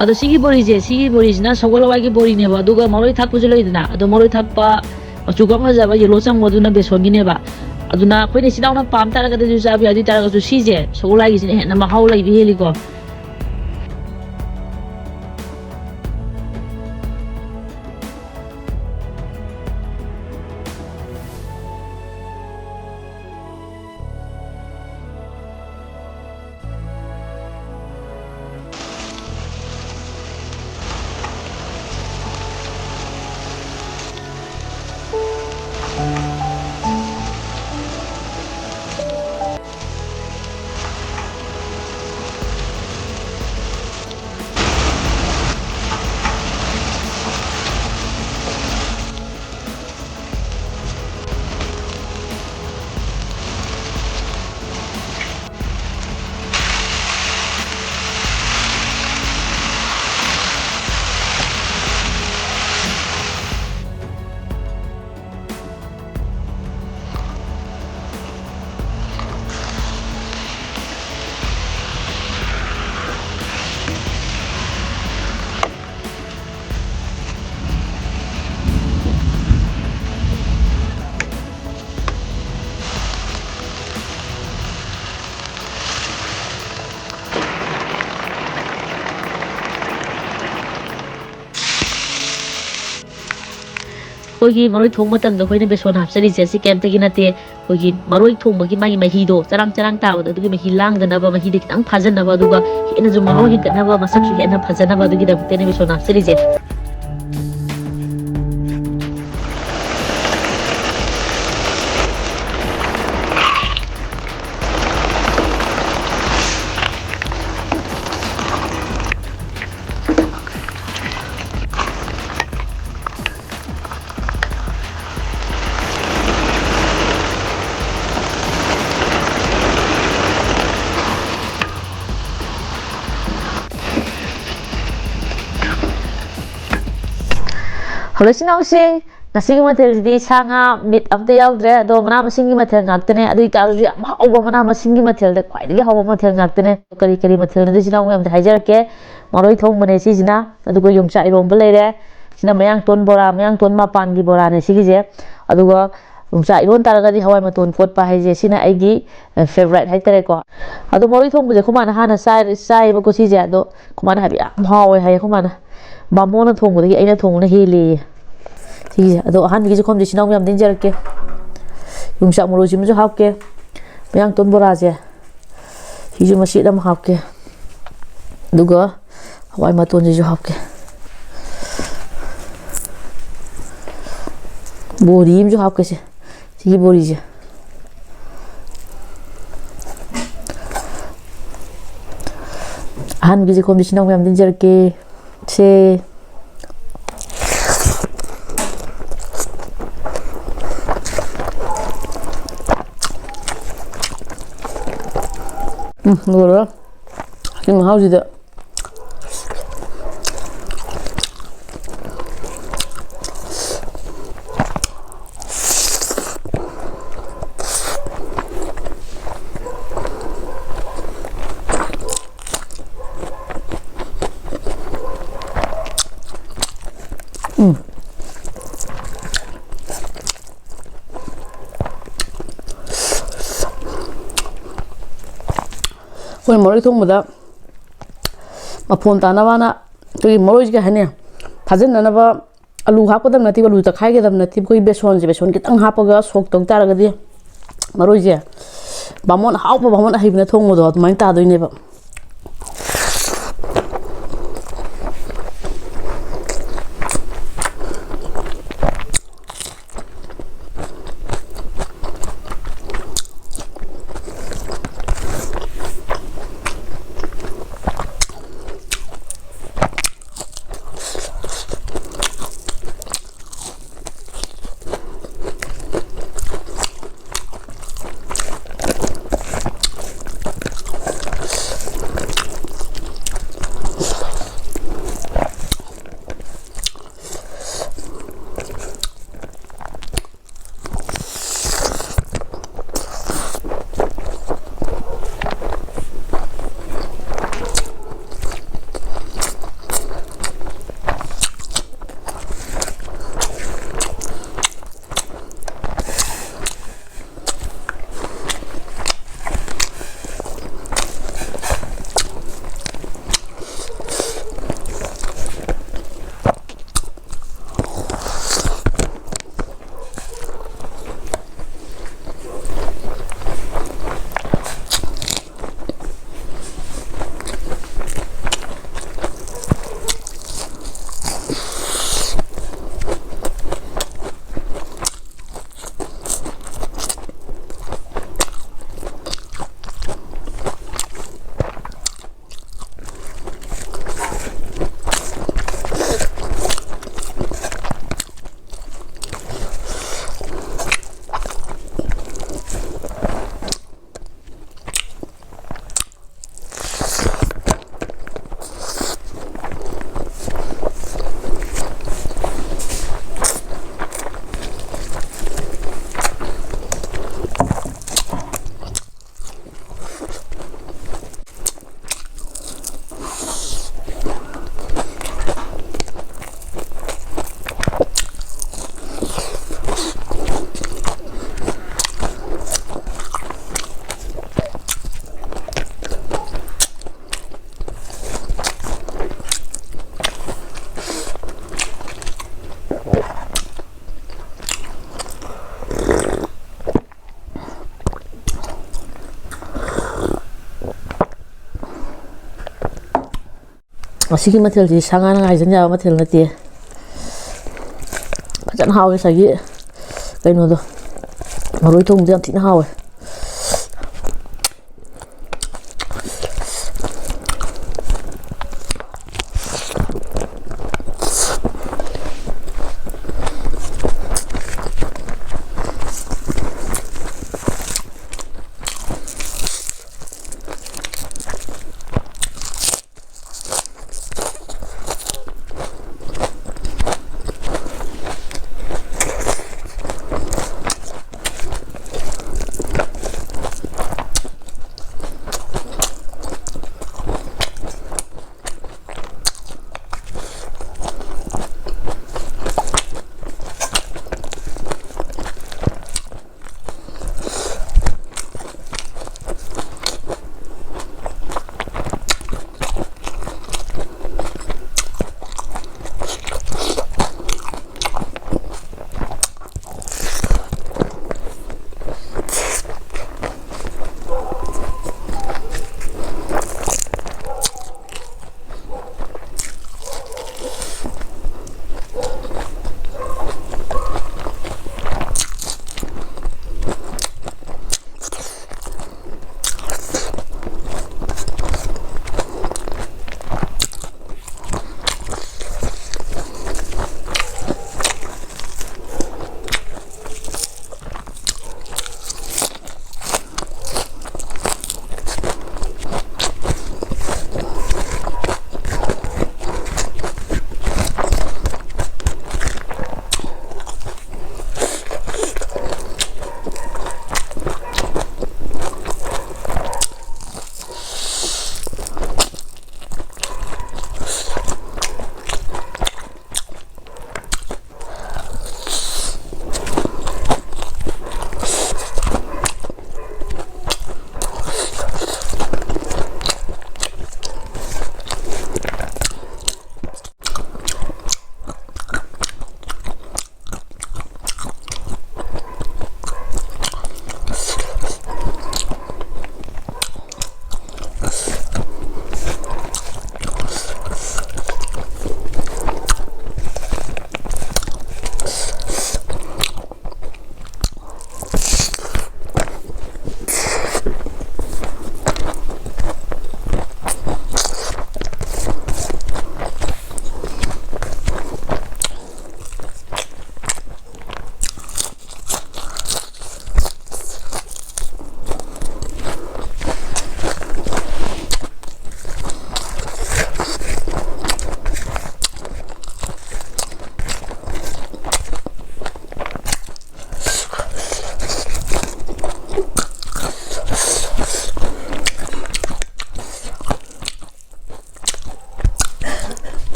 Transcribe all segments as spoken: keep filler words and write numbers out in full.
ꯑꯗꯣ ꯁꯤꯒꯤ ꯕꯣꯔꯤꯁꯦ, ꯁꯤꯒꯤ ꯕꯣꯔꯤꯁꯤꯅ ꯁꯒꯣꯜ ꯍꯋꯥꯏꯒꯤ ꯕꯣꯔꯤꯅꯦꯕ, ꯑꯗꯨꯒ ꯃꯔꯣꯏ ꯊꯥꯛꯄꯁꯨ ꯂꯩꯗꯅ, ꯑꯗꯣ ꯃꯔꯣꯏ ꯊꯥꯛꯄ ꯃꯆꯨ ꯈꯔ ꯐꯖꯕ ꯌꯦꯂꯣ ꯆꯪꯕꯗꯨꯅ ꯕꯦꯁꯣꯟꯒꯤꯅꯦꯕ꯫ ꯑꯗꯨꯅ ꯑꯩꯈꯣꯏꯅ ꯏꯆꯤꯟ ꯏꯅꯥꯎꯅ ꯄꯥꯝ ꯇꯥꯔꯒꯗꯤ ꯑꯗꯨꯁꯨ ꯆꯥꯕ ꯌꯥꯏ, ꯑꯗꯨ ꯑꯣꯏ ꯇꯥꯔꯒꯁꯨ ꯁꯤꯁꯦ ꯁꯒꯣꯜ ꯍꯋꯥꯏꯒꯤꯁꯤꯅ ꯍꯦꯟꯅ ꯃꯍꯥꯎ ꯂꯩꯕ ꯍꯦꯜꯂꯤꯀꯣ꯫ ꯑꯩꯈꯣꯏꯒꯤ ꯃꯔꯣꯏ ꯊꯣꯡꯕ ꯃꯇꯝꯗ ꯑꯩꯈꯣꯏꯅ ꯕꯦꯁꯣꯟ ꯍꯥꯞꯆꯔꯤꯁꯦ ꯁꯤ ꯀꯩꯝꯇꯒꯤ ꯅꯠꯇꯦ, ꯑꯩꯈꯣꯏꯒꯤ ꯃꯔꯣꯏ ꯊꯣꯡꯕꯒꯤ ꯃꯥꯒꯤ ꯃꯍꯤꯗꯣ ꯆꯔꯥꯡ ꯆꯔꯥꯡ ꯇꯥꯕꯗꯣ, ꯑꯗꯨꯒꯤ ꯃꯍꯤ ꯂꯥꯡꯗꯅꯕ, ꯃꯍꯤꯗꯣ ꯈꯤꯇꯪ ꯐꯥꯖꯅꯕ, ꯑꯗꯨꯒ ꯍꯦꯟꯅꯁꯨ ꯃꯍꯥꯎ ꯍꯦꯟꯒꯠꯅꯕ, ꯃꯁꯛꯁꯨ ꯍꯦꯟꯅ ꯐꯖꯅꯕ, ꯑꯗꯨꯒꯤꯗꯃꯛꯇꯅꯦ ꯕꯦꯁꯣꯟ ꯍꯥꯞꯆꯔꯤꯁꯦ꯫ ꯍꯜꯂꯣ ꯏꯆꯤꯟ ꯏꯅꯥꯎꯁꯤꯡ, ꯉꯁꯤꯒꯤ ꯃꯊꯦꯜꯁꯤꯗꯤ ꯁꯥ ꯉꯥ ꯃꯤꯠ ꯑꯝꯇ ꯌꯥꯎꯗ꯭ꯔꯦ, ꯑꯗꯣ ꯃꯅꯥ ꯃꯁꯤꯡꯒꯤ ꯃꯊꯦꯜ ꯉꯥꯛꯇꯅꯦ꯫ ꯑꯗꯨ ꯑꯣꯏꯇꯥꯔꯁꯨ ꯌꯥꯝ ꯍꯥꯎꯕ ꯃꯅꯥ ꯃꯁꯤꯡꯒꯤ ꯃꯊꯦꯜꯗ ꯈ꯭ꯋꯥꯏꯗꯒꯤ ꯍꯥꯎꯕ ꯃꯊꯦꯜ ꯉꯥꯛꯇꯅꯦ꯫ ꯀꯔꯤ ꯀꯔꯤ ꯃꯊꯦꯜꯅꯣꯗꯤ ꯏꯆꯤꯟ ꯏꯅꯥꯎ ꯃꯌꯥꯝꯗ ꯍꯥꯏꯖꯔꯛꯀꯦ꯫ ꯃꯔꯣꯏ ꯊꯣꯡꯕꯅꯦ ꯁꯤꯁꯤꯅ, ꯑꯗꯨꯒ ꯌꯣꯡꯆꯥꯛ ꯏꯔꯣꯝꯕ ꯂꯩꯔꯦ꯫ ꯁꯤꯅ ꯃꯌꯥꯡꯇꯣꯟ ꯕꯣꯔꯥ, ꯃꯌꯥꯡꯇꯣꯟ ꯃꯄꯥꯟꯒꯤ ꯕꯣꯔꯥꯅꯦ ꯁꯤꯒꯤꯁꯦ꯫ ꯑꯗꯨꯒ ꯌꯣꯡꯆꯥꯛ ꯏꯔꯣꯟ ꯇꯥꯔꯒꯗꯤ ꯍꯋꯥꯏ ꯃꯇꯣꯟ ꯀꯣꯠꯄ ꯍꯥꯏꯁꯦ ꯁꯤꯅ ꯑꯩꯒꯤ ꯐꯦꯕꯣꯔꯥꯏꯠ ꯍꯥꯏꯇꯥꯔꯦꯀꯣ꯫ ꯑꯗꯣ ꯃꯔꯣꯏ ꯊꯣꯡꯕꯁꯦ ꯑꯩꯈꯣꯏ ꯃꯥꯅ ꯍꯥꯟꯅ ꯆꯥꯏ-, ꯆꯥꯏꯌꯦꯕꯀꯣ ꯁꯤꯁꯦ꯫ ꯑꯗꯣ ꯑꯩꯈꯣꯏ ꯃꯥꯅ ꯍꯥꯏꯕ ꯌꯥꯝ ꯍꯥꯎꯋꯦ ꯍꯥꯏꯌꯦ ꯑꯩꯈꯣꯏ ꯃꯥꯅ꯫ ꯕꯥꯃꯣꯟꯅ ꯊꯣꯡꯕꯗꯒꯤ ꯑꯩꯅ ꯊꯣꯡꯕꯅ ꯍꯦꯜꯂꯦꯌꯦ ꯁꯤꯁꯦ꯫ ꯑꯗꯣ ꯑꯍꯥꯟꯕꯒꯤ ꯆꯥꯛꯈꯨꯝꯁꯦ ꯏꯆꯤꯟ ꯏꯅꯥꯎ ꯃꯌꯥꯝꯗ ꯏꯟꯖꯔꯛꯀꯦ꯫ ꯌꯣꯡꯆꯥꯛ ꯃꯔꯨꯁꯤꯃꯁꯨ ꯍꯥꯞꯀꯦ꯫ ꯃꯌꯥꯡꯇꯣꯟ ꯕꯣꯔꯥꯁꯦ ꯁꯤꯁꯨ ꯃꯆꯦꯠ ꯑꯃ ꯍꯥꯞꯀꯦ꯫ ꯑꯗꯨꯒ ꯍꯋꯥꯏ ꯃꯇꯣꯟꯁꯤꯁꯨ ꯍꯥꯞꯀꯦ꯫ ꯕꯣꯔꯤ ꯑꯃꯁꯨ ꯍꯥꯞꯀꯦꯁꯦ, ꯁꯤꯒꯤ ꯕꯣꯔꯤꯁꯦ꯫ ꯑꯍꯥꯟꯕꯒꯤ ꯆꯥꯛꯈꯨꯝꯁꯦ ꯏꯆꯤꯟ ꯏꯅꯥꯎ ꯃꯌꯥꯝꯗ ꯏꯟꯖꯔꯛꯀꯦ꯫ ꯁꯦ꯫ ꯎꯝ, ꯂꯣꯏꯔꯦ꯫ ꯁꯤ ꯃꯍꯥꯎꯁꯤꯗ꯫ ꯎꯝ꯫ ꯑꯩꯈꯣꯏ ꯃꯔꯣꯏ ꯊꯣꯡꯕꯗ ꯃꯐꯣꯟ ꯇꯥꯅꯕꯅ ꯑꯩꯈꯣꯏꯒꯤ ꯃꯔꯣꯏꯁꯦ ꯀꯩ ꯍꯥꯏꯅꯤ, ꯐꯥꯖꯤꯟꯅꯅꯕ ꯑꯂꯨ ꯍꯥꯞꯀꯗꯕ ꯅꯠꯇꯦ, ꯑꯂꯨ ꯇꯛꯈꯥꯏꯒꯗꯕ ꯅꯠꯇꯦ꯫ ꯑꯩꯈꯣꯏ ꯕꯦꯁꯣꯟꯁꯦ, ꯕꯦꯁꯣꯟ ꯈꯤꯇꯪ ꯍꯥꯞꯄꯒ ꯁꯣꯛ ꯇꯧ ꯇꯥꯔꯒꯗꯤ ꯃꯔꯣꯏꯁꯦ ꯕꯥꯃꯣꯟ ꯑꯍꯥꯎꯕ, ꯕꯥꯃꯣꯟ ꯑꯍꯩꯕꯅ ꯊꯣꯡꯕꯗꯣ ꯑꯗꯨꯃꯥꯏꯅ ꯇꯥꯗꯣꯏꯅꯦꯕ꯫ ꯃꯁꯤꯒꯤ ꯃꯊꯦꯜꯁꯤ ꯁꯥ ꯉꯥꯅ ꯍꯥꯏꯖꯟ ꯌꯥꯕ ꯃꯊꯦꯜ ꯅꯠꯇꯦ꯫ ꯐꯖꯅ ꯍꯥꯎꯋꯦ ꯉꯁꯥꯏꯒꯤ ꯀꯩꯅꯣꯗꯣ, ꯃꯔꯣꯏ ꯊꯣꯡꯕꯗꯣ ꯌꯥꯝ ꯊꯤꯅ ꯍꯥꯎꯋꯦ꯫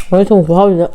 ꯃꯣꯏ ꯊꯣꯡ ꯈꯨꯍꯥꯎꯁꯤꯗ꯫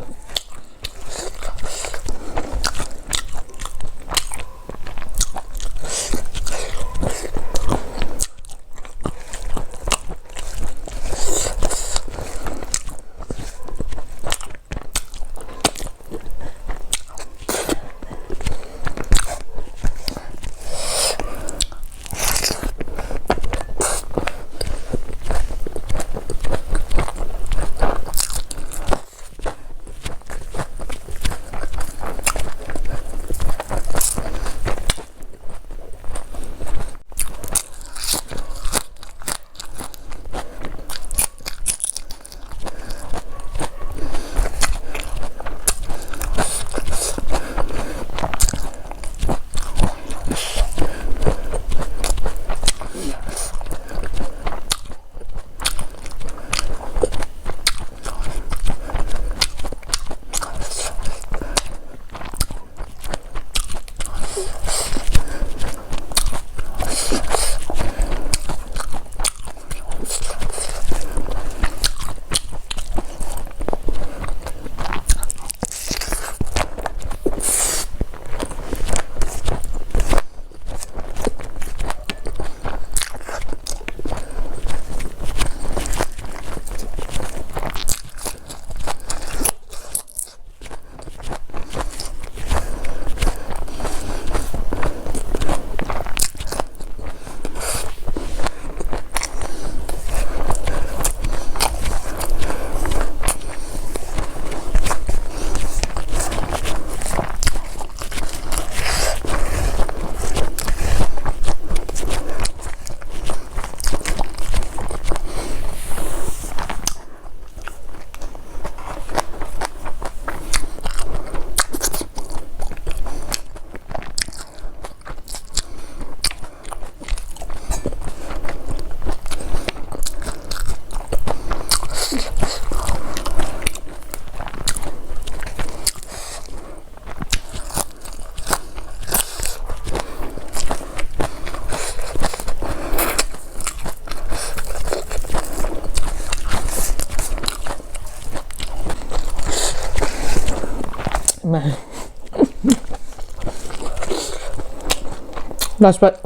Last bite.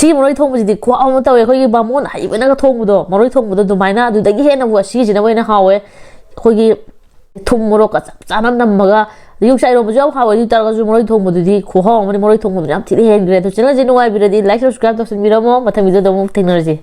ꯑꯁꯤꯒꯤ ꯃꯔꯣꯏ ꯊꯣꯡꯕꯁꯤꯗꯤ ꯈꯨꯍꯥꯎ ꯑꯃ ꯇꯧꯋꯦ꯫ ꯑꯩꯈꯣꯏꯒꯤ ꯕꯥꯃꯣꯟ ꯍꯩꯕꯅꯒ ꯊꯣꯡꯕꯗꯣ, ꯃꯔꯣꯏ ꯊꯣꯡꯕꯗꯣ ꯑꯗꯨꯃꯥꯏꯅ, ꯑꯗꯨꯗꯒꯤ ꯍꯦꯟꯅꯕꯨ ꯑꯁꯤꯁꯤꯅ ꯑꯣꯏꯅ ꯍꯥꯎꯋꯦ꯫ ꯑꯩꯈꯣꯏꯒꯤ ꯊꯨꯝ ꯃꯣꯔꯣꯛꯀ ꯆꯞ ꯆꯥꯅ ꯅꯝꯃꯒ, ꯌꯣꯡꯆꯥꯛ ꯏꯔꯣꯝꯕꯁꯨ ꯌꯥꯝ ꯍꯥꯎꯋꯦ꯫ ꯑꯗꯨ ꯑꯣꯏ ꯇꯥꯔꯒꯁꯨ ꯃꯔꯣꯏ ꯊꯣꯡꯕꯗꯨꯗꯤ ꯈꯨꯍꯥꯎ ꯑꯃꯅꯤ, ꯃꯔꯣꯏ ꯊꯣꯡꯕꯗꯨꯅ ꯌꯥꯝ ꯊꯤꯅ ꯍꯦꯟꯈ꯭ꯔꯦ꯫ ꯑꯗꯣ ꯆꯦꯅꯦꯜꯁꯦ ꯅꯨꯡꯉꯥꯏꯕꯤꯔꯗꯤ like, subscribe ꯇꯧꯁꯟꯕꯤꯔꯝꯃꯣ꯫ ꯃꯊꯪ ꯚꯤꯗꯤꯑꯣꯗ ꯑꯃꯨꯛ ꯊꯦꯡꯅꯔꯁꯤ꯫